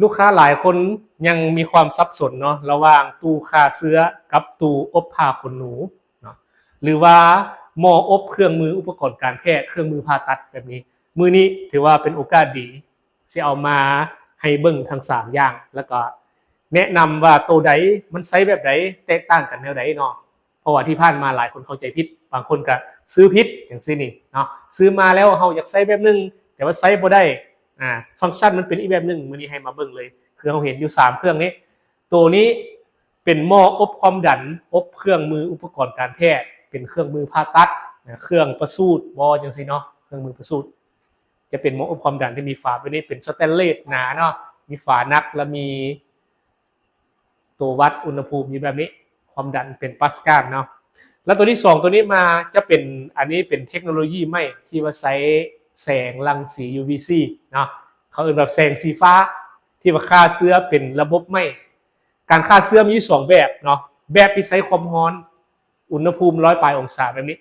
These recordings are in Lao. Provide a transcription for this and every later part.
ລູກຄ້າຫຼາຍຄົນຍັງມີຄວາມສັບສົນເນາະ ລະຫວ່າງຕູ້ຂ້າເຊື້ອກັບຕູ້ອົບຜ້າຂົນໜູເນາະ ຫຼືວ່າໝໍ້ອົບເຄື່ອງມືອຸປະກອນການແພດ ເຄື່ອງມືຜ່າຕັດແບບນີ້. ມື້ນີ້ຖືວ່າເປັນໂອກາດດີ ຊິເອົາມາໃຫ້ເບິ່ງທັງສາມຢ່າງ ແລ້ວກໍແນະນຳວ່າໂຕໃດມັນໃຊ້ແບບໃດ ແຕກຕ່າງກັນແນວໃດເນາະ. ເພາະວ່າທີ່ຜ່ານມາຫຼາຍຄົນເຂົ້າໃຈຜິດ ບາງຄົນກໍຊື້ຜິດຈັ່ງຊີ້ນີ້ເນາະ ຊື້ມາແລ້ວເຮົາຢາກໃຊ້ແບບໜຶ່ງ ແຕ່ວ່າໃຊ້ບໍ່ໄດ້ ອາ ຟັງຊັນມັນເປັນອີກແບບໜຶ່ງ. ມື້ນີ້ໃຫ້ມາເບິ່ງເລີຍ ຄືເຮົາເຫັນຢູ່ສາມເຄື່ອງນີ້. ໂຕນີ້ເປັນໝໍ້ອົບຄວາມດັນ ອົບເຄື່ອງມືອຸປະກອນການແພດ ເປັນເຄື່ອງມືຜ່າຕັດ ເຄື່ອງປະສູດບໍ່ ຈັ່ງຊີ້ເນາະ ເຄື່ອງມືປະສູດ. ຈະເປັນໝໍ້ອົບຄວາມດັນທີ່ມີຝາແບບນີ້ ເປັນສະແຕນເລດໜາເນາະ ມີຝາໜັກ ແລະມີໂຕວັດອຸນຫະພູມຢູ່ແບບນີ້ ຄວາມດັນເປັນປາສການເນາະ. ແລ້ວໂຕທີສອງ ໂຕນີ້ມາຈະເປັນ ອັນນີ້ເປັນເທັກໂນໂລຢີໃໝ່ທີ່ວ່າໃຊ້ແສງລັງສີ UVC ເນາະ ເຂົາເອີ້ນວ່າແສງສີຟ້າ ທີ່ວ່າຂ້າເຊື້ອເປັນລະບົບໃໝ່. ການຂ້າເຊື້ອມີຢູ່ສອງແບບເນາະ ແບບທີ່ໃຊ້ຄວາມຮ້ອນ ອຸນຫະພູມຮ້ອຍປາຍອົງສາແບບນີ້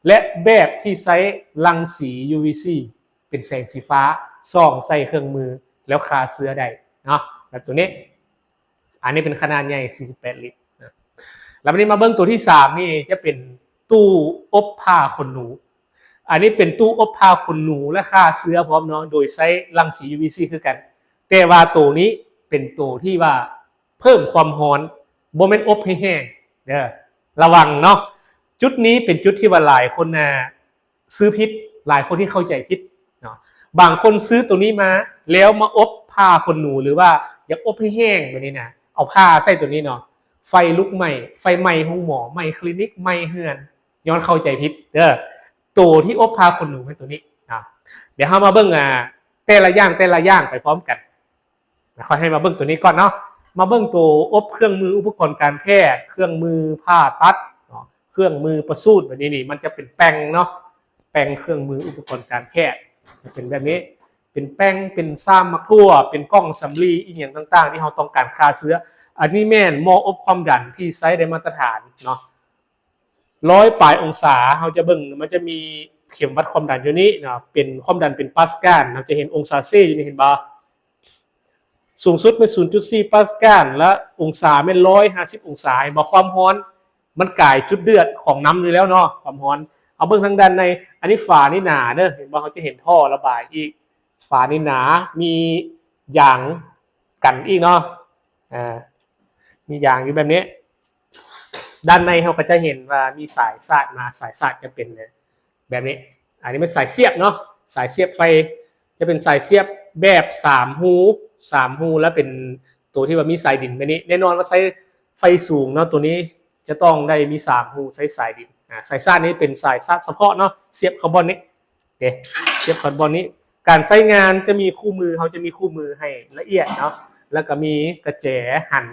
ແລະ ແບບທີ່ໃຊ້ລັງສີ UVC ເປັນແສງສີຟ້າ ສ່ອງໃສ່ເຄື່ອງມື ແລ້ວຂ້າເຊື້ອໄດ້ເນາະ ແບບໂຕນີ້. ອັນນີ້ເປັນຂະໜາດໃຫຍ່ ສີ່ສິບແປດລິດນະ. ແລ້ວບັດນີ້ມາເບິ່ງໂຕທີສາມນີ້ ຈະເປັນຕູ້ອົບຜ້າຂົນໜູ. ອັນນີ້ເປັນຕູ້ອົບຜ້າຂົນໜູ ແລະ ຂ້າເຊື້ອພ້ອມເນາະ ໂດຍໃຊ້ລັງສີ UVC ຄືກັນ ແຕ່ວ່າໂຕນີ້ເປັນໂຕທີ່ວ່າ ເພີ່ມຄວາມຮ້ອນ ບໍ່ແມ່ນອົບໃຫ້ແຫ້ງເດີ ລະວັງເນາະ. ຈຸດນີ້ເປັນຈຸດທີ່ວ່າຫຼາຍຄົນນະ ຊື້ຜິດ ຫຼາຍຄົນທີ່ເຂົ້າໃຈຜິດເນາະ. ບາງຄົນຊື້ໂຕນີ້ມາ ແລ້ວມາອົບຜ້າຂົນໜູ ຫຼືວ່າຢາກອົບໃຫ້ແຫ້ງແບບນີ້ນະ ເອົາຜ້າໃສ່ໂຕນີ້ເນາະ ໄຟລຸກໄໝ້ ໄຟໄໝ້ໂຮງໝໍ ໄໝ້ຄລີນິກ ໄໝ້ເຮືອນ ຍ້ອນເຂົ້າໃຈຜິດເດີ. ໂຕທີ່ອົບຜ້າຂົນໜູແມ່ນໂຕນີ້ເນາະ. ດຽວເຮົາມາເບິ່ງ ອາ ແຕ່ລະຢ່າງ ແຕ່ລະຢ່າງໄປພ້ອມກັນ. ນະ ຂ້ອຍໃຫ້ມາເບິ່ງໂຕນີ້ກ່ອນເນາະ ມາເບິ່ງໂຕອົບເຄື່ອງມືອຸປະກອນການແພດ ເຄື່ອງມືຜ່າຕັດເນາະ ເຄື່ອງມືປະສູດແບບນີ້ນີ້ ມັນຈະເປັນແປ້ງເນາະ ແປ້ງເຄື່ອງມືອຸປະກອນການແພດ ຈະເປັນແບບນີ້ ເປັນແປ້ງ ເປັນຊາມໝາກຖົ່ວ ເປັນກ່ອງສຳລີ ອີ່ຫຍັງຕ່າງໆ ທີ່ເຮົາຕ້ອງການຂ້າເຊື້ອ. ອັນນີ້ແມ່ນໝໍ້ອົບຄວາມດັນທີ່ໃຊ້ໄດ້ມາດຕະຖານເນາະ ຮ້ອຍປາຍອົງສາ ເຮົາຈະເບິ່ງ ມັນຈະມີເຂັມວັດຄວາມດັນຢູ່ນີ້ເນາະ ເປັນຄວາມດັນເປັນປາສການ ເຮົາຈະເຫັນອົງສາເຊຢູ່ນີ້ ເຫັນບໍ່? ສູງສຸດແມ່ນສູນຈຸດສີ່ປາສການ ແລະ ອົງສາແມ່ນຮ້ອຍຫ້າສິບອົງສາ ເຫັນບໍ່? ຄວາມຮ້ອນມັນກາຍຈຸດເດືອດຂອງນ້ຳຢູ່ແລ້ວເນາະ ຄວາມຮ້ອນ. ເອົາເບິ່ງທາງດ້ານໃນ ອັນນີ້ຝານີ້ໜາເດີ ເຫັນບໍ່? ເຮົາຈະເຫັນທໍ່ລະບາຍອີກ ຝານີ້ໜາ ມີຢາງກັນອີກເນາະ ອາ ມີຢາງຢູ່ແບບນີ້. ດ້ານໃນເຮົາກໍຈະເຫັນວ່າມີສາຍສາດມາ ສາຍສາດຈະເປັນແບບນີ້ ອັນນີ້ແມ່ນສາຍສຽບເນາະ ສາຍສຽບໄຟ ຈະເປັນສາຍສຽບແບບສາມຮູ ສາມຮູ ແລ້ວເປັນໂຕທີ່ວ່າມີສາຍດິນແບບນີ້. ແນ່ນອນວ່າໃຊ້ໄຟສູງເນາະ ໂຕນີ້ຈະຕ້ອງໄດ້ມີສາມຮູ ໃຊ້ສາຍດິນ ອາ ສາຍສາດນີ້ເປັນສາຍສາດສະເພາະເນາະ ສຽບຄາບອນນີ້ ເດ້ ສຽບຄາບອນນີ້. ການໃຊ້ງານຈະມີຄູ່ມື ເຮົາຈະມີຄູ່ມືໃຫ້ລະອຽດເນາະ ແລ້ວກໍມີກະແຈຫັນ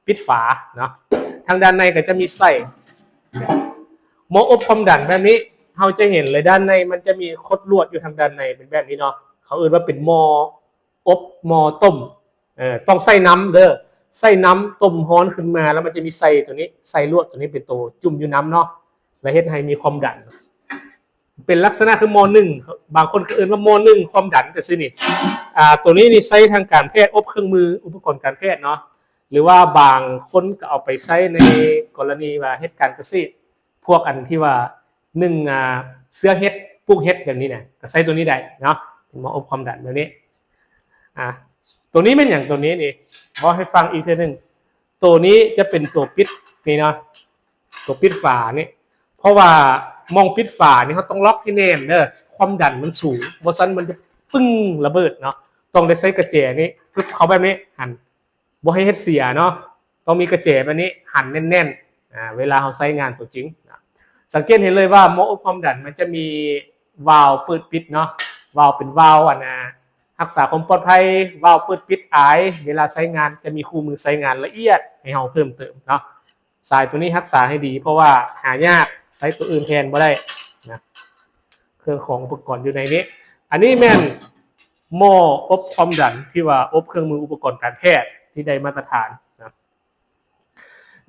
ປິດຝາເນາະ. ທາງດ້ານໃນກໍຈະມີໄສ້ ໝໍ້ອົບຄວາມດັນແບບນີ້ ເຮົາຈະເຫັນເລີຍ ດ້ານໃນມັນຈະມີຄົດລວດຢູ່ທາງດ້ານໃນ ເປັນແບບນີ້ເນາະ ເຂົາເອີ້ນວ່າເປັນໝໍ້ອົບ ໝໍ້ຕົ້ມ ເອີ ຕ້ອງໃສ່ນ້ຳເດີ ໃສ່ນ້ຳຕົ້ມຮ້ອນຂຶ້ນມາ ແລ້ວມັນຈະມີໄສ້ໂຕນີ້ ໄສ້ລວດໂຕນີ້ເປັນໂຕຈຸ່ມຢູ່ນ້ຳເນາະ ແລ້ວເຮັດໃຫ້ມີຄວາມດັນ. ເປັນລັກສະນະຄືໝໍ້ໜຶ່ງ ບາງຄົນກໍເອີ້ນວ່າໝໍ້ໜຶ່ງຄວາມດັນຈັ່ງຊີ້ນີ້. ອາ ໂຕນີ້ນີ້ໃຊ້ທາງການແພດ ອົບເຄື່ອງມືອຸປະກອນການແພດເນາະ ຫຼືວ່າບາງຄົນກໍເອົາໄປໃຊ້ໃນກໍລະນີວ່າເຮັດການກະເສດ ພວກອັນທີ່ວ່າ ໜຶ່ງ ອາ ເຊື້ອເຫັດ ປູກເຫັດແບບນີ້ນະ ກໍໃຊ້ໂຕນີ້ໄດ້ເນາະ ເປັນໝໍ້ອົບຄວາມດັນແບບນີ້. ອາ ໂຕນີ້ແມ່ນຫຍັງ? ໂຕນີ້ນີ້ ເວົ້າໃຫ້ຟັງອີກເທື່ອໜຶ່ງ ໂຕນີ້ຈະເປັນໂຕປິດນີ້ເນາະ ໂຕປິດຝານີ້ ເພາະວ່າໝ່ອງປິດຝານີ້ເຮົາຕ້ອງລັອກໃຫ້ແໜ້ນເດີ ຄວາມດັນມັນສູງ ບໍ່ຊັ້ນມັນຈະປຶ້ງລະເບີດເນາະ. ຕ້ອງໄດ້ໃຊ້ກະແຈນີ້ປຶບເຂົ້າແບບນີ້ ຫັນ ບໍ່ໃຫ້ເຮັດເສຍເນາະ ຕ້ອງມີກະແຈແບບນີ້ ຫັນແໜ້ນໆ ອາ ເວລາເຮົາໃຊ້ງານຕົວຈິງນະ. ສັງເກດເຫັນເລີຍວ່າໝໍ້ອົບຄວາມດັນມັນຈະມີວາວເປີດປິດເນາະ ວາວເປັນວາວ ອັນນາ ຮັກສາຄວາມປອດໄພ ວາວເປີດປິດອາຍ ເວລາໃຊ້ງານຈະມີຄູ່ມືໃຊ້ງານລະອຽດໃຫ້ເຮົາເພີ່ມເຕີມເນາະ. ສາຍໂຕນີ້ຮັກສາໃຫ້ດີ ເພາະວ່າຫາຍາກ ໃຊ້ໂຕອື່ນແທນບໍ່ໄດ້ນະ ເຄື່ອງຂອງອຸປະກອນຢູ່ໃນນີ້. ອັນນີ້ແມ່ນໝໍ້ອົບຄວາມດັນ ທີ່ວ່າອົບເຄື່ອງມືອຸປະກອນການແພດທີ່ໄດ້ມາດຕະຖານນະ.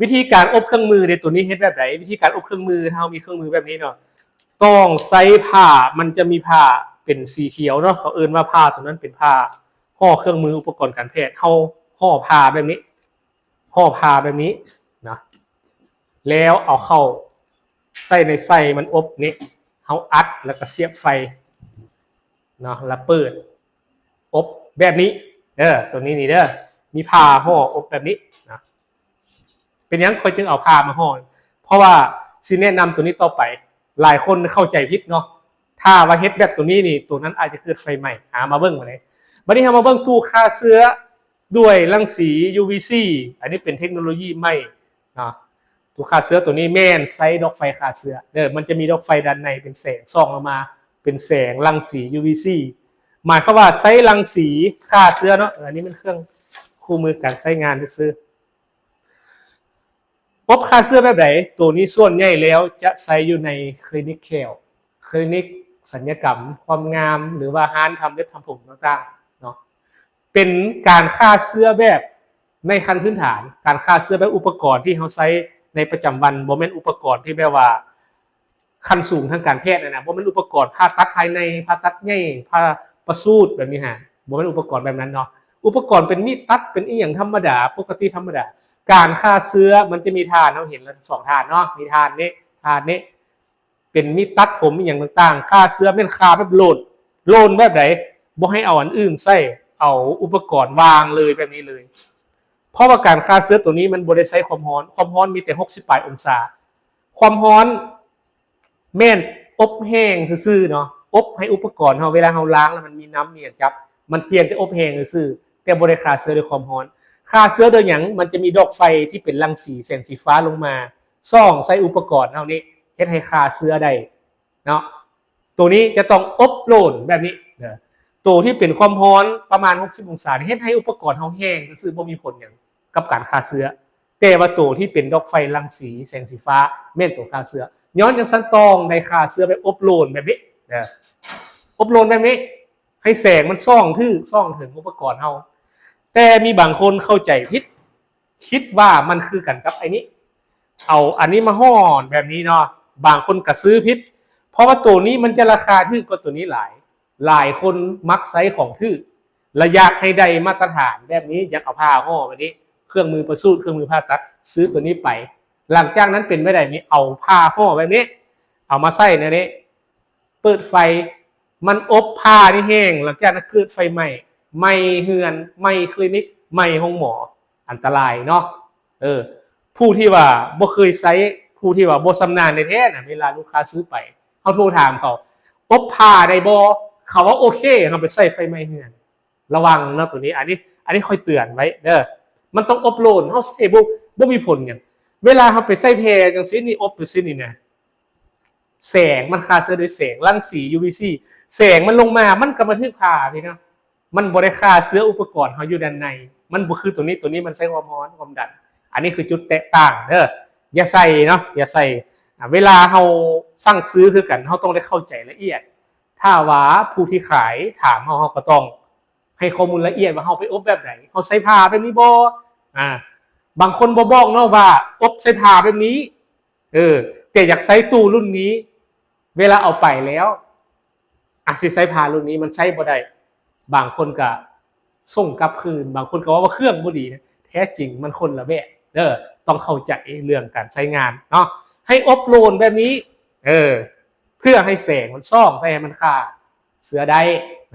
ວິທີການອົບເຄື່ອງມືເດ ໂຕນີ້ເຮັດແບບໃດ? ວິທີການອົບເຄື່ອງມື ເຮົາມີເຄື່ອງມືແບບນີ້ເນາະ ຕ້ອງໃຊ້ຜ້າ ມັນຈະມີຜ້າເປັນສີຂຽວເນາະ ເຂົາເອີ້ນວ່າຜ້າໂຕນັ້ນເປັນຜ້າ ຫໍ່ເຄື່ອງມືອຸປະກອນການແພດ ເຮົາຫໍ່ຜ້າແບບນີ້ ຫໍ່ຜ້າແບບນີ້ນະ ແລ້ວເອົາເຂົ້າໃສ່ໃນໄສ້ມັນອົບນີ້ ເຮົາອັດແລ້ວກໍສຽບໄຟເນາະ ແລ້ວເປີດອົບແບບນີ້ເດີ ໂຕນີ້ນີ້ເດີ ມີຜ້າຫໍ່ອົບແບບນີ້ນະ. ເປັນຫຍັງຂ້ອຍຈຶ່ງເອົາຜ້າມາຫໍ່? ເພາະວ່າຊິແນະນຳໂຕນີ້ຕໍ່ໄປ ຫຼາຍຄົນເຂົ້າໃຈຜິດເນາະ ຖ້າວ່າເຮັດແບບໂຕນີ້ນີ້ ໂຕນັ້ນອາດຈະເກີດໄຟໄໝ້. ອາ ມາເບິ່ງບາດນີ້ ບາດນີ້ເຮົາມາເບິ່ງຕູ້ຂ້າເຊື້ອດ້ວຍລັງສີ UVC ອັນນີ້ເປັນເທັກໂນໂລຢີໃໝ່ເນາະ. ຕູ້ຂ້າເຊື້ອໂຕນີ້ແມ່ນໃຊ້ດອກໄຟຂ້າເຊື້ອເດີ ມັນຈະມີດອກໄຟດ້ານໃນເປັນແສງສ່ອງອອກມາ ເປັນແສງລັງສີ UVC ໝາຍຄວາມວ່າໃຊ້ລັງສີຂ້າເຊື້ອເນາະ. ອັນນີ້ແມ່ນເຄື່ອງຄູ່ມືການໃຊ້ງານຊື່ໆ. ອົບຂ້າເຊື້ອແບບໃດ? ໂຕນີ້ສ່ວນໃຫຍ່ແລ້ວຈະໃຊ້ຢູ່ໃນຄລີນິກແຂ້ວ ຄລີນິກສັນຍະກຳຄວາມງາມ ຫຼືວ່າຮ້ານທຳເລັບທຳຜົມຕ່າງໆເນາະ. ເປັນການຂ້າເຊື້ອແບບໃນຂັ້ນພື້ນຖານ ການຂ້າເຊື້ອແບບອຸປະກອນທີ່ເຮົາໃຊ້ໃນປະຈຳວັນ ບໍ່ແມ່ນອຸປະກອນທີ່ແບບວ່າຂັ້ນສູງທາງການແພດນະ ບໍ່ແມ່ນອຸປະກອນຜ່າຕັດພາຍໃນ ຜ່າຕັດໃຫຍ່ ຜ່າປະສູດແບບນີ້ຫັ້ນ ບໍ່ແມ່ນອຸປະກອນແບບນັ້ນເນາະ. ອຸປະກອນເປັນມີດຕັດ ເປັນອີ່ຫຍັງທຳມະດາ ປົກກະຕິທຳມະດາ. ການຂ້າເຊື້ອມັນຈະມີຖ່ານ ເຮົາເຫັນລະສອງຖ່ານເນາະ ມີຖ່ານນີ້ ຖ່ານນີ້ ເປັນມີດຕັດຜົມອີ່ຫຍັງຕ່າງໆ ຂ້າເຊື້ອແມ່ນຂ້າແບບໂລນ ໂລນແບບໃດ? ບໍ່ໃຫ້ເອົາອັນອື່ນໃສ່ ເອົາອຸປະກອນວາງເລີຍແບບນີ້ເລີຍ. ເພາະວ່າການຂ້າເຊື້ອໂຕນີ້ມັນບໍ່ໄດ້ໃຊ້ຄວາມຮ້ອນ ຄວາມຮ້ອນມີແຕ່ຫົກສິບປາຍອົງສາ. ຄວາມຮ້ອນແມ່ນອົບແຫ້ງຊື່ໆເນາະ ອົບໃຫ້ອຸປະກອນເຮົາ ເວລາເຮົາລ້າງແລ້ວມັນມີນ້ຳມີຫຍັງຈັບ ມັນພຽງແຕ່ອົບແຫ້ງຊື່ໆ ແຕ່ບໍ່ໄດ້ຂ້າເຊື້ອດ້ວຍຄວາມຮ້ອນ. ຂ້າເຊື້ອໂດຍຫຍັງ? ມັນຈະມີດອກໄຟທີ່ເປັນລັງສີແສງສີຟ້າລົງມາ ສ່ອງໃສ່ອຸປະກອນເຮົານີ້ ເຮັດໃຫ້ຂ້າເຊື້ອໄດ້ເນາະ. ໂຕນີ້ຈະຕ້ອງອົບໂລນແບບນີ້ເດີ ໂຕທີ່ເປັນຄວາມຮ້ອນປະມານຫົກສິບອົງສານີ້ ເຮັດໃຫ້ອຸປະກອນເຮົາແຫ້ງຊື່ໆ ບໍ່ມີຜົນຫຍັງກັບການຂ້າເຊື້ອ. ແຕ່ວ່າໂຕທີ່ເປັນດອກໄຟລັງສີແສງສີຟ້າແມ່ນໂຕຂ້າເຊື້ອ. ຍ້ອນຈັ່ງຊັ້ນຕ້ອງໄດ້ຂ້າເຊື້ອແບບອົບໂລນແບບນີ້ເດີ ອົບໂລນແບບນີ້ ໃຫ້ແສງມັນສ່ອງຖືກ ສ່ອງເຖິງອຸປະກອນເຮົາ. ແຕ່ມີບາງຄົນເຂົ້າໃຈຜິດ ຄິດວ່າມັນຄືກັນກັບໄອ້ນີ້ ເອົາອັນນີ້ມາຮ້ອນແບບນີ້ເນາະ ບາງຄົນກໍຊື້ຜິດ ເພາະວ່າໂຕນີ້ມັນຈະລາຄາຖືກກວ່າໂຕນີ້ຫຼາຍ. ຫຼາຍຄົນມັກໃຊ້ຂອງຖືກ ແລະ ຢາກໃຫ້ໄດ້ມາດຕະຖານແບບນີ້ ຢາກເອົາຜ້າຫໍ່ແບບນີ້ ເຄື່ອງມືປະສູດ ເຄື່ອງມືຜ່າຕັດ ຊື້ໂຕນີ້ໄປ. ຫຼັງຈາກນັ້ນເປັນແບບໃດນີ້ ເອົາຜ້າຫໍ່ແບບນີ້ ເອົາມາໃສ່ໃນນີ້ ເປີດໄຟ ມັນອົບຜ້ານີ້ແຫ້ງ ຫຼັງຈາກນັ້ນເກີດໄຟໄໝ້ ໄໝ້ເຮືອນ ໄໝ້ຄລີນິກ ໄໝ້ໂຮງໝໍ ອັນຕະລາຍເນາະ. ເອີ ຜູ້ທີ່ວ່າບໍ່ເຄີຍໃຊ້ ຜູ້ທີ່ວ່າບໍ່ຊຳນານແທ້ໆນະ ເວລາລູກຄ້າຊື້ໄປ ເຮົາໂທຖາມເຂົາ ອົບຜ້າໄດ້ບໍ່? ເຂົາວ່າໂອເຄ ເຮົາໄປໃສ່ໄຟໄໝ້ເຮືອນ. ລະວັງເນາະໂຕນີ້ ອັນນີ້ ອັນນີ້ຂ້ອຍເຕືອນໄວ້ເດີ ມັນຕ້ອງອົບໂລນ ເຮົາໃສ່ບໍ່ ບໍ່ມີຜົນຫຍັງ. ເວລາເຮົາໄປໃສ່ແຜ່ຈັ່ງຊີ້ນີ້ ອົບຈັ່ງຊີ້ນີ້ນະ ແສງ ມັນຂ້າເຊື້ອໂດຍແສງ ລັງສີ UVC ແສງມັນລົງມາ ມັນກໍມາຖືກຜ້າພີ້ເນາະ ມັນບໍ່ໄດ້ຂ້າເຊື້ອອຸປະກອນເຮົາຢູ່ດ້ານໃນ ມັນບໍ່ຄືໂຕນີ້ ໂຕນີ້ມັນໃຊ້ຄວາມຮ້ອນ ຄວາມດັນ. ອັນນີ້ຄືຈຸດແຕກຕ່າງເດີ ຢ່າໃສ່ເນາະ ຢ່າໃສ່. ອາ ເວລາເຮົາສັ່ງຊື້ຄືກັນ ເຮົາຕ້ອງໄດ້ເຂົ້າໃຈລະອຽດ. ຖ້າວ່າຜູ້ທີ່ຂາຍຖາມເຮົາ ເຮົາກໍຕ້ອງໃຫ້ຂໍ້ມູນລະອຽດວ່າເຮົາໄປອົບແບບໃດ ເຮົາໃຊ້ຜ້າແບບນີ້ບໍ່. ອາ ບາງຄົນບໍ່ບອກເນາະວ່າອົບໃສ່ຜ້າແບບນີ້ ເອີ ແຕ່ຢາກໃຊ້ຕູ້ລຸ້ນນີ້ ເວລາເອົາໄປແລ້ວ ອາດຊິໃຊ້ຜ້າລຸ້ນນີ້ມັນໃຊ້ບໍ່ໄດ້ ບາງຄົນກະສົ່ງກັບຄືນ ບາງຄົນກະເວົ້າວ່າເຄື່ອງບໍ່ດີນະ ແທ້ຈິງມັນຄົນລະແບບເດີ. ຕ້ອງເຂົ້າໃຈເລື່ອງການໃຊ້ງານເນາະ ໃຫ້ອົບໂລນແບບນີ້ ເອີ ເພື່ອໃຫ້ແສງມັນສ່ອງໃສ່ ໃຫ້ມັນຂ້າເຊື້ອໄດ້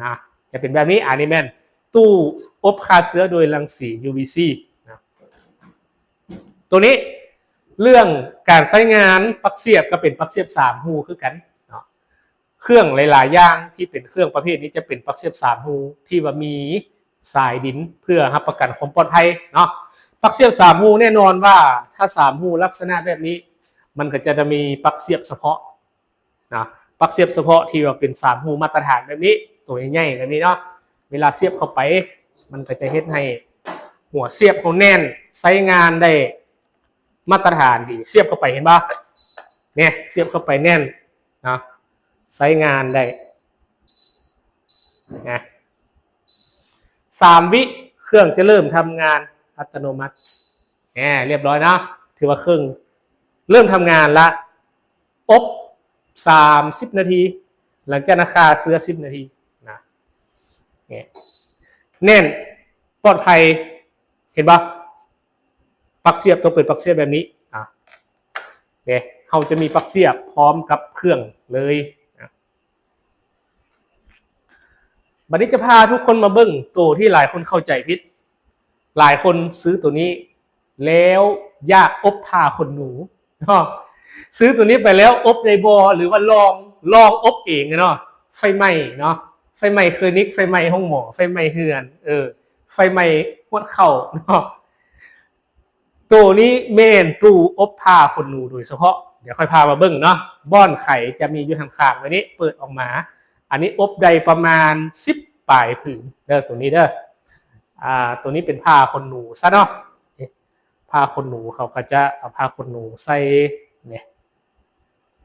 ນະ ຈະເປັນແບບນີ້. ອັນນີ້ແມ່ນຕູ້ອົບຂ້າເຊື້ອໂດຍລັງສີ UVC ນະ. ໂຕນີ້ເລື່ອງການໃຊ້ງານ ປັກສຽບກໍເປັນປັກສຽບສາມຮູຄືກັນເນາະ. ເຄື່ອງຫຼາຍໆຢ່າງທີ່ເປັນເຄື່ອງປະເພດນີ້ຈະເປັນປັກສຽບສາມຮູທີ່ວ່າມີສາຍດິນເພື່ອຮັບປະກັນຄວາມປອດໄພເນາະ. ປັກສຽບສາມຮູແນ່ນອນວ່າຖ້າສາມຮູລັກສະນະແບບນີ້ ມັນກໍຈະໄດ້ມີປັກສຽບສະເພາະ ນະ ປັກສຽບສະເພາະທີ່ວ່າເປັນສາມຮູມາດຕະຖານແບບນີ້ ໂຕໃຫຍ່ໆແບບນີ້ເນາະ. ເວລາສຽບເຂົ້າໄປ ມັນກໍຈະເຮັດໃຫ້ຫົວສຽບເຮົາແໜ້ນ ໃຊ້ງານໄດ້ມາດຕະຖານດີ. ສຽບເຂົ້າໄປເຫັນບໍ່ ນີ້ ສຽບເຂົ້າໄປແໜ້ນເນາະ ໃຊ້ງານໄດ້ນະ. ສາມວິ ເຄື່ອງຈະເລີ່ມທຳງານອັດຕະໂນມັດ. ແໜ ລຽບຮ້ອຍເນາະ ຖືວ່າເຄື່ອງເລີ່ມທຳງານລະ. ອົບສາມສິບນາທີ ຫຼັງຈາກນັ້ນຂ້າເຊື້ອສິບນາທີນະ. ແໜ ກ ແໜ້ນ ປອດໄພ ເຫັນບໍ່? ປລັກສຽບຕ້ອງເປັນປລັກສຽບແບບນີ້ ອາ ເດ້ ເຮົາຈະມີປລັກສຽບພ້ອມກັບເຄື່ອງເລີຍ ອາ ບັດນີ້ຈະພາທຸກຄົນມາເບິ່ງໂຕທີ່ຫຼາຍຄົນເຂົ້າໃຈຜິດ. ຫຼາຍຄົນຊື້ໂຕນີ້ແລ້ວຢາກອົບຜ້າຂົນໜູເນາະ, ຊື້ໂຕນີ້ໄປແລ້ວອົບໄດ້ບໍ່ ຫຼືວ່າລອງ ລອງອົບເອງເນາະ, ໄຟໄໝ້ເນາະ, ໄຟໄໝ້ຄລີນິກ, ໄຟໄໝ້ໂຮງໝໍ, ໄຟໄໝ້ເຮືອນ ເອີ ໄຟໄໝ້ຮວດເຂົ້າເນາະ. ໂຕນີ້ແມ່ນຕູ້ອົບຜ້າຂົນໜູໂດຍສະເພາະ, ດຽວຂ້ອຍພາມາເບິ່ງເນາະ. ບ່ອນຂາຍຈະມີຢູ່ທາງຂ້າງໄວ້ນີ້ ເປີດອອກມາ, ອັນນີ້ອົບໄດ້ປະມານສິບປາຍຜືນເດີ ໂຕນີ້ເດີ. ອ່າ ໂຕນີ້ເປັນຜ້າຂົນໜູຊະເນາະ, ນີ້ ຜ້າຂົນໜູເຂົາກໍຈະເອົາຜ້າຂົນໜູໃສ່ ນີ້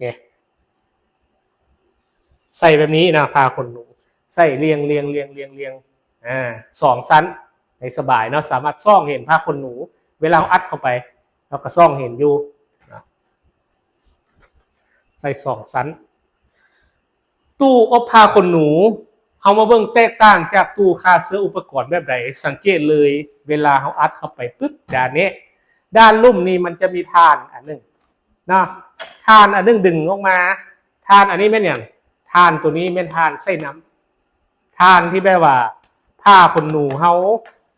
ນີ້ ໃສ່ແບບນີ້ນະ ຜ້າຂົນໜູ ໃສ່ລຽງ ລຽງ ລຽງ ລຽງ ລຽງ ອາ ສອງຊັ້ນ ໃຫ້ສະບາຍເນາະ, ສາມາດສ່ອງເຫັນຜ້າຂົນໜູ ເວລາເຮົາອັດເຂົ້າໄປ ເຮົາກໍສ່ອງເຫັນຢູ່ນະ ໃສ່ສອງຊັ້ນ. ຕູ້ອົບຜ້າຂົນໜູ ເຮົາມາເບິ່ງແຕກຕ່າງຈາກຕູ້ຂ້າເຊື້ອອຸປະກອນແບບໃດ? ສັງເກດເລີຍ ເວລາເຮົາອັດເຂົ້າໄປປຶບ ດ້ານນີ້ ດ້ານລຸ່ມນີ້ມັນຈະມີຖ່ານອັນໜຶ່ງເນາະ, ຖ່ານອັນໜຶ່ງດຶງອອກມາ. ຖ່ານອັນນີ້ແມ່ນຫຍັງ? ຖ່ານໂຕນີ້ແມ່ນຖ່ານໃສ່ນ້ຳ, ຖ່ານທີ່ແບບວ່າຜ້າຂົນໜູເຮົາ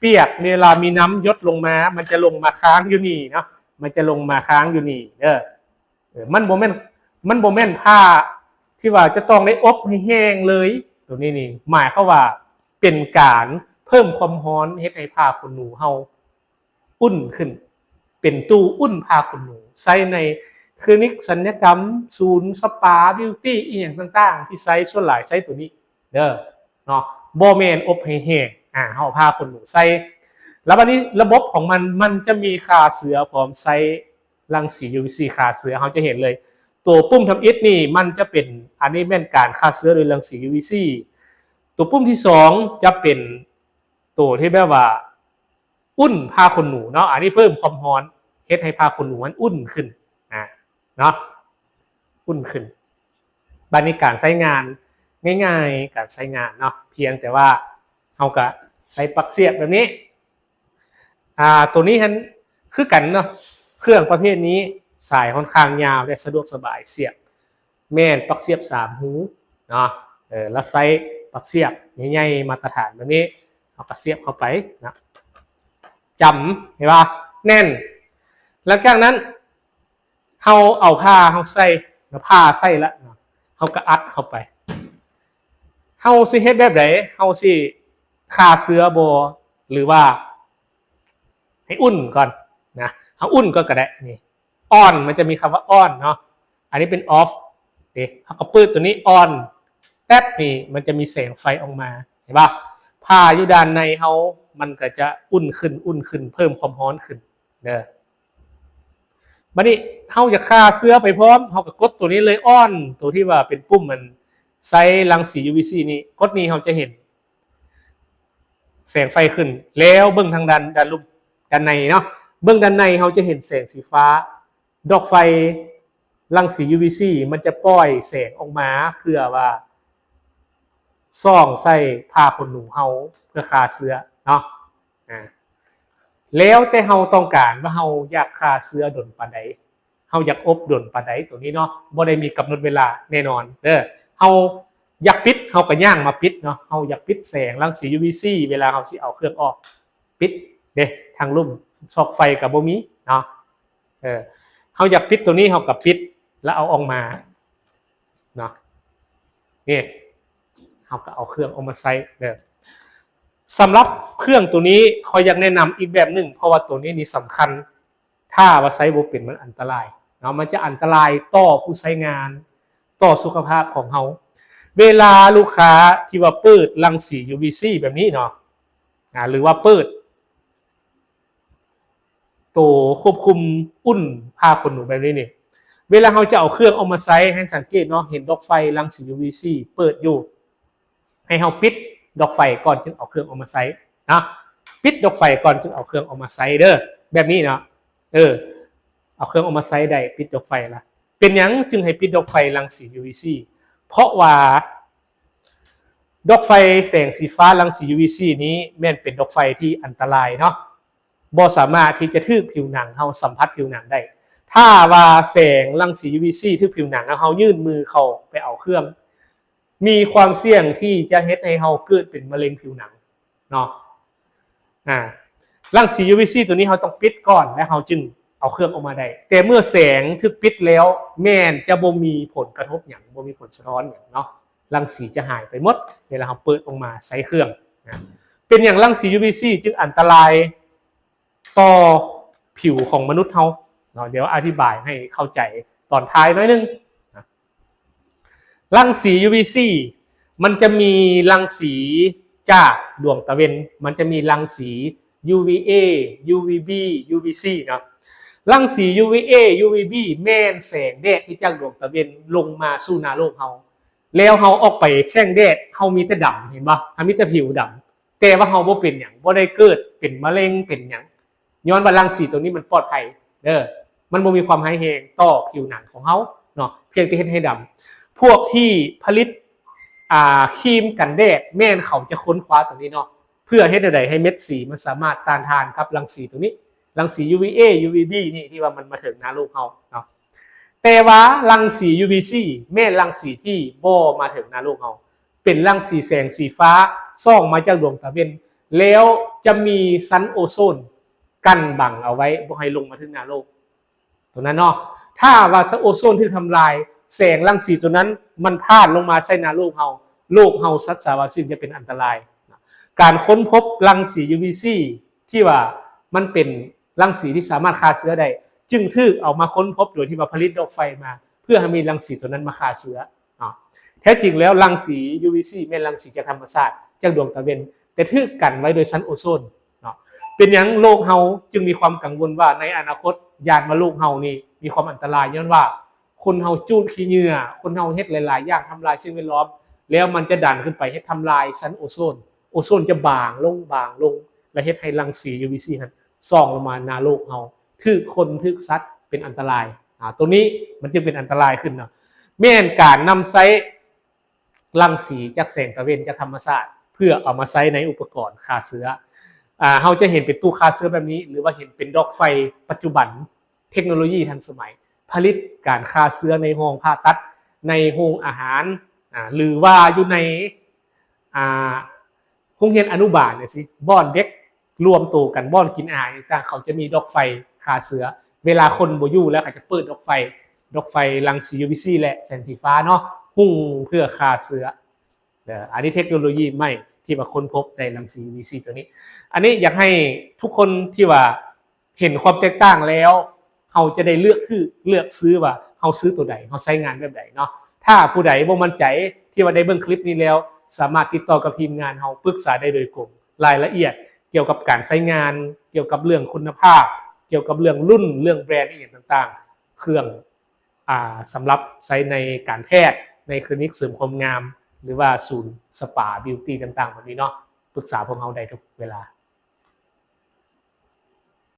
ປຽກ ເວລາມີນ້ຳຢົດລົງມາ ມັນຈະລົງມາຄ້າງຢູ່ນີ້ເນາະ, ມັນຈະລົງມາຄ້າງຢູ່ນີ້ເດີ. ເອີ ມັນບໍ່ແມ່ນ ມັນບໍ່ແມ່ນຜ້າທີ່ວ່າຈະຕ້ອງໄດ້ອົບໃຫ້ແຫ້ງເລີຍ. ໂຕນີ້ນີ້ໝາຍຄວາມວ່າເປັນການເພີ່ມຄວາມຮ້ອນ ເຮັດໃຫ້ຜ້າຂົນໜູເຮົາອຸ່ນຂຶ້ນ, ເປັນຕູ້ອຸ່ນຜ້າຂົນໜູ ໃຊ້ໃນຄລີນິກສັນຍະກຳ, ສູນສະປາ, ບິວຕີ ອີ່ຫຍັງຕ່າງໆ ທີ່ໃຊ້ ສ່ວນຫຼາຍໃຊ້ໂຕນີ້ເດີເນາະ, ບໍ່ແມ່ນອົບໃຫ້ແຫ້ງ. ອາ ເຮົາເອົາຜ້າຂົນໜູໃສ່ ແລ້ວບັດນີ້ລະບົບຂອງມັນ ມັນຈະມີຂ້າເຊື້ອພ້ອມໃຊ້ ລັງສີ ຢູວີຊີ ຂ້າເຊື້ອ ເຮົາຈະເຫັນເລີຍ ຕົວປຸ່ມທຳອິດນີ້ມັນຈະເປັນ ອັນນີ້ແມ່ນການຂ້າເຊື້ອໂດຍລັງສີ ຢູວີຊີ. ຕົວປຸ່ມທີສອງຈະເປັນຕົວທີ່ແບບວ່າອຸ່ນຜ້າຂົນໜູເນາະ, ອັນນີ້ເພີ່ມຄວາມຮ້ອນ ເຮັດໃຫ້ຜ້າຂົນໜູມັນອຸ່ນຂຶ້ນ ອາ ເນາະ, ອຸ່ນຂຶ້ນ. ບັດນີ້ການໃຊ້ງານ ງ່າຍໆ ການໃຊ້ງານເນາະ, ພຽງແຕ່ວ່າເຮົາກະໃສ່ປັກສຽບແບບນີ້ ອ່າ ໂຕນີ້ຫັ້ນຄືກັນເນາະ, ເຄື່ອງປະເພດນີ້ສາຍຂ້ອນຂ້າງຍາວ ແລະ ສະດວກສະບາຍສຽບ ແມ່ນປັກສຽບສາມຮູເນາະ. ເອີ ລະໃຊ້ປັກສຽບໃຫຍ່ໆ ມາດຕະຖານແບບນີ້ ເຮົາກໍສຽບເຂົ້າໄປເນາະ, ຈຳ ເຫັນບໍ່ ແໜ້ນ. ຫຼັງຈາກນັ້ນ ເຮົາເອົາຜ້າເຮົາໃສ່ ເນາະ ຜ້າໃສ່ລະເນາະ ເຮົາກໍອັດເຂົ້າໄປ. ເຮົາຊິເຮັດແບບໃດ? ເຮົາຊິຂ້າເຊື້ອບໍ່ ຫຼືວ່າໃຫ້ອຸ່ນກ່ອນນະ? ເຮົາອຸ່ນກ່ອນກໍໄດ້. ນີ້ ອອນ ມັນຈະມີຄຳວ່າອອນເນາະ, ອັນນີ້ເປັນອອຟເດ້. ເຮົາກໍເປີດຕົວນີ້ອອນ ແປັບນີ້ ມັນຈະມີແສງໄຟອອກມາ ເຫັນບໍ່? ຜ້າຢູ່ດ້ານໃນເຮົາ ມັນກໍຈະອຸ່ນຂຶ້ນ ອຸ່ນຂຶ້ນ ເພີ່ມຄວາມຮ້ອນຂຶ້ນເດີ. ບັດນີ້ເຮົາຢາກຂ້າເຊື້ອໄປພ້ອມ ເຮົາກໍກົດຕົວນີ້ເລີຍ ອອນ ຕົວທີ່ວ່າເປັນປຸ່ມອັນໃສ່ລັງສີ ຢູວີຊີ ນີ້ ກົດນີ້ເຮົາຈະເຫັນແສງໄຟຂຶ້ນ. ແລ້ວເບິ່ງທາງດ້ານ ດ້ານລຸ່ມ ດ້ານໃນເນາະ, ເບິ່ງດ້ານໃນເຮົາຈະເຫັນແສງສີຟ້າ. ດອກໄຟລັງສີ ຢູວີຊີ ມັນຈະປ່ອຍແສງອອກມາເພື່ອວ່າສ່ອງໃສ່ຜ້າຂົນໜູເຮົາ ເພື່ອຂ້າເຊື້ອເນາະ. ອາ ແລ້ວແຕ່ເຮົາຕ້ອງການວ່າເຮົາຢາກຂ້າເຊື້ອດົນປານໃດ ເຮົາຢາກອົບດົນປານໃດ ຕົວນີ້ເນາະ, ບໍ່ໄດ້ມີກຳນົດເວລາແນ່ນອນເດີ. ເຮົາຢາກປິດ ເຮົາກໍຍ່າງມາປິດເນາະ, ເຮົາຢາກປິດແສງລັງສີ ຢູວີຊີ ເວລາເຮົາຊິເອົາເຄື່ອງອອກ ປິດເດ້, ທາງລຸ່ມຊອກໄຟກໍບໍ່ມີເນາະ. ເອີ ເຮົາຢາກປິດຕົວນີ້ ເຮົາກໍປິດ ແລ້ວເອົາອອກມາເນາະ. ນີ້ ເຮົາກໍເອົາເຄື່ອງອອກມາໃຊ້ເດີ. ສຳລັບເຄື່ອງຕົວນີ້ ຂ້ອຍຢາກແນະນຳອີກແບບໜຶ່ງ ເພາະວ່າຕົວນີ້ນີ້ສຳຄັນ, ຖ້າວ່າໃຊ້ບໍ່ເປັນ ມັນອັນຕະລາຍເນາະ, ມັນຈະອັນຕະລາຍຕໍ່ຜູ້ໃຊ້ງານ, ຕໍ່ສຸຂະພາບຂອງເຮົາ. ເວລາລູກຄ້າທີ່ວ່າເປີດລັງສີ ຢູວີຊີ ແບບນີ້ເນາະ ອາ ຫຼືວ່າເປີດ ໂຕຄວບຄຸມອຸ່ນຜ້າຂົນໜູແບບນີ້ນີ້ ເວລາເຮົາຈະເອົາເຄື່ອງອອກມາໃຊ້ ໃຫ້ສັງເກດເນາະ, ເຫັນດອກໄຟລັງສີ ຢູວີຊີ ເປີດຢູ່, ໃຫ້ເຮົາປິດດອກໄຟກ່ອນຈຶ່ງເອົາເຄື່ອງອອກມາໃຊ້ເນາະ, ປິດດອກໄຟກ່ອນຈຶ່ງເອົາເຄື່ອງອອກມາໃຊ້ເດີ ແບບນີ້ເນາະ. ເອີ ເອົາເຄື່ອງອອກມາໃຊ້ໄດ້ ປິດດອກໄຟລະ. ເປັນຫຍັງຈຶ່ງໃຫ້ປິດດອກໄຟລັງສີ ຢູວີຊີ? ເພາະວ່າ ດອກໄຟແສງສີຟ້າລັງສີ UVC ນີ້ແມ່ນເປັນດອກໄຟທີ່ອັນຕະລາຍເນາະ, ບໍ່ສາມາດທີ່ຈະຖືກຜິວໜັງເຮົາ, ສຳຜັດຜິວໜັງໄດ້. ຖ້າວ່າແສງລັງສີ UVC ຖືກຜິວໜັງ ແລ້ວເຮົາຍື່ນມືເຂົ້າໄປເອົາເຄື່ອງ, ມີຄວາມສ່ຽງທີ່ຈະເຮັດໃຫ້ເຮົາເກີດເປັນມະເລັງຜິວໜັງເນາະ. ອາ ລັງສີ UVC ຕົວນີ້ເຮົາຕ້ອງປິດກ່ອນ ແລ້ວເຮົາຈຶ່ງເອົາເຄື່ອງອອກມາໄດ້. ແຕ່ເມື່ອແສງຖືກປິດແລ້ວ ແມ່ນຈະບໍ່ມີຜົນກະທົບຫຍັງ, ບໍ່ມີຜົນສະທ້ອນຫຍັງເນາະ. ລັງສີຈະຫາຍໄປໝົດ ເວລາເຮົາເປີດອອກມາໃຊ້ເຄື່ອງນະ. ເປັນຫຍັງລັງສີ UVC ຈຶ່ງອັນຕະລາຍຕໍ່ຜິວຂອງມະນຸດເຮົາເນາະ? ດຽວອະທິບາຍໃຫ້ເຂົ້າໃຈຕອນທ້າຍໜ້ອຍໜຶ່ງນະ. ລັງສີ UVC ມັນຈະມີລັງສີຈາກດວງຕາເວັນ, ມັນຈະມີລັງສີ UVA UVB UVC ເນາະ. ລັງສີ UVA UVB ແມ່ນແສງແດດທີ່ຈາກດວງຕາເວັນລົງມາສູ່ໜ້າໂລກເຮົາ, ແລ້ວເຮົາອອກໄປແຂ່ງແດດ ເຮົາມີແຕ່ດຳ ເຫັນບໍ່? ເຮົາມີແຕ່ຜິວດຳ, ແຕ່ວ່າເຮົາບໍ່ເປັນຫຍັງ, ບໍ່ໄດ້ເກີດເປັນມະເລັງເປັນຫຍັງ, ຍ້ອນວ່າລັງສີຕົວນີ້ມັນປອດໄພເດີ, ມັນບໍ່ມີຄວາມຮ້າຍແຮງຕໍ່ຜິວໜັງຂອງເຮົາເນາະ, ພຽງແຕ່ເຮັດໃຫ້ດຳ. ພວກທີ່ຜະລິດ ອ່າ ຄຣີມກັນແດດ ແມ່ນເຂົາຈະຄົ້ນຄວ້າຕົວນີ້ເນາະ, ເພື່ອເຮັດແນວໃດໃຫ້ເມັດສີມັນສາມາດຕ້ານທານກັບລັງສີຕົວນີ້, ລັງສີ UVA UVB ນີ້ທີ່ວ່າມັນມາເຖິງໜ້າໂລກເຮົາເນາະ. ແຕ່ວ່າລັງສີ UVC ແມ່ນລັງສີທີ່ບໍ່ມາເຖິງໜ້າໂລກເຮົາ, ເປັນລັງສີແສງສີຟ້າສ່ອງມາຈາກດວງຕາເວັນ, ແລ້ວຈະມີຊັ້ນໂອໂຊນກັ້ນບັງເອົາໄວ້ ບໍ່ໃຫ້ລົງມາເຖິງໜ້າໂລກ ຕົວນັ້ນເນາະ. ຖ້າວ່າຊັ້ນໂອໂຊນຖືກທຳລາຍ, ແສງລັງສີຕົວນັ້ນມັນພາດລົງມາໃສ່ໜ້າໂລກເຮົາ, ໂລກເຮົາ ສັດສາວາສິ່ງຈະເປັນອັນຕະລາຍ. ການຄົ້ນພົບລັງສີ UVC ທີ່ວ່າມັນເປັນລັງສີທີ່ສາມາດຂ້າເຊື້ອໄດ້ ຈຶ່ງຖືກເອົາມາຄົ້ນພົບໂດຍທີ່ວ່າຜະລິດດອກໄຟມາ ເພື່ອໃຫ້ມີລັງສີຕົວນັ້ນມາຂ້າເຊື້ອເນາະ. ແທ້ຈິງແລ້ວລັງສີ UVC ແມ່ນລັງສີຈາກທຳມະຊາດ, ຈາກດວງຕາເວັນ, ແຕ່ຖືກກັນໄວ້ໂດຍຊັ້ນໂອໂຊນເນາະ. ເປັນຫຍັງໂລກເຮົາຈຶ່ງມີຄວາມກັງວົນວ່າໃນອະນາຄົດຢ້ານວ່າໂລກເຮົານີ້ມີຄວາມອັນຕະລາຍ? ຍ້ອນວ່າຄົນເຮົາຈູດຂີ້ເຫຍື້ອ, ຄົນເຮົາເຮັດຫຼາຍໆຢ່າງທຳລາຍສິ່ງແວດລ້ອມ, ແລ້ວມັນຈະດັນຂຶ້ນໄປເຮັດທຳລາຍຊັ້ນໂອໂຊນ, ໂອໂຊນຈະບາງລົງ, ບາງລົງ ແລະ ເຮັດໃຫ້ລັງສີ UVC ຫັ້ນສ່ອງລົງມາໜ້າໂລກເຮົາ, ຖືກຄົນ, ຖືກສັດ ເປັນອັນຕະລາຍ. ອາ ຕົວນີ້ມັນຈຶ່ງເປັນອັນຕະລາຍຂຶ້ນເນາະ. ແມ່ນການນຳໃຊ້ ລັງສີຈາກແສງຕາເວັນ ຈາກທຳມະຊາດ ເພື່ອເອົາມາໃຊ້ໃນອຸປະກອນຂ້າເຊື້ອ. ອາ ເຮົາຈະເຫັນເປັນຕູ້ຂ້າເຊື້ອແບບນີ້ ຫຼືວ່າເຫັນເປັນດອກໄຟປັດຈຸບັນ, ເທັກໂນໂລຢີທັນສະໄໝ ຜະລິດການຂ້າເຊື້ອໃນຫ້ອງຜ່າຕັດ, ໃນໂຮງອາຫານ, ອາ ຫຼືວ່າຢູ່ໃນ ອາ ໂຮງຮຽນອະນຸບານຈັ່ງຊີ້, ບ່ອນເດັກ ລວມໂຕກັນ ບ່ອນກິນອາຫານຕ່າງໆ ເຂົາຈະມີດອກໄຟຂ້າເຊື້ອ. ເວລາຄົນບໍ່ຢູ່ແລ້ວ ເຂົາຈະເປີດດອກໄຟ, ດອກໄຟລັງສີ UVC ແລະ ແສງສີຟ້າເນາະ, ຮຸ່ງເພື່ອຂ້າເຊື້ອ. ເອີ ອັນນີ້ເທັກໂນໂລຢີໃໝ່ທີ່ວ່າຄົ້ນພົບໃນລັງສີ UVC ຕົວນີ້. ອັນນີ້ຢາກໃຫ້ທຸກຄົນທີ່ວ່າເຫັນຄວາມແຕກຕ່າງແລ້ວ ເຮົາຈະໄດ້ເລືອກຊື້, ເລືອກຊື້ວ່າເຮົາຊື້ຕົວໃດ, ເຮົາໃຊ້ງານແບບໃດເນາະ. ຖ້າຜູ້ໃດບໍ່ໝັ້ນໃຈ ທີ່ວ່າໄດ້ເບິ່ງຄລິບນີ້ແລ້ວ ສາມາດຕິດຕໍ່ກັບທີມງານເຮົາ ປຶກສາໄດ້ໂດຍກົງ. ລາຍລະອຽດກ່ຽວກັບການໃຊ້ງານ, ກ່ຽວກັບເລື່ອງຄຸນນະພາບ, ກ່ຽວກັບເລື່ອງລຸ້ນ, ເລື່ອງແບຣນອີ່ຫຍັງຕ່າງໆ, ເຄື່ອງ ອ່າ ສຳລັບໃຊ້ໃນການແພດ, ໃນຄລີນິກເສີມຄວາມງາມ ຫຼືວ່າສູນສະປາ, ບິວຕີຕ່າງໆ ແບບນີ້ເນາະ, ປຶກສາພວກເຮົາໄດ້ທຸກເວລາ.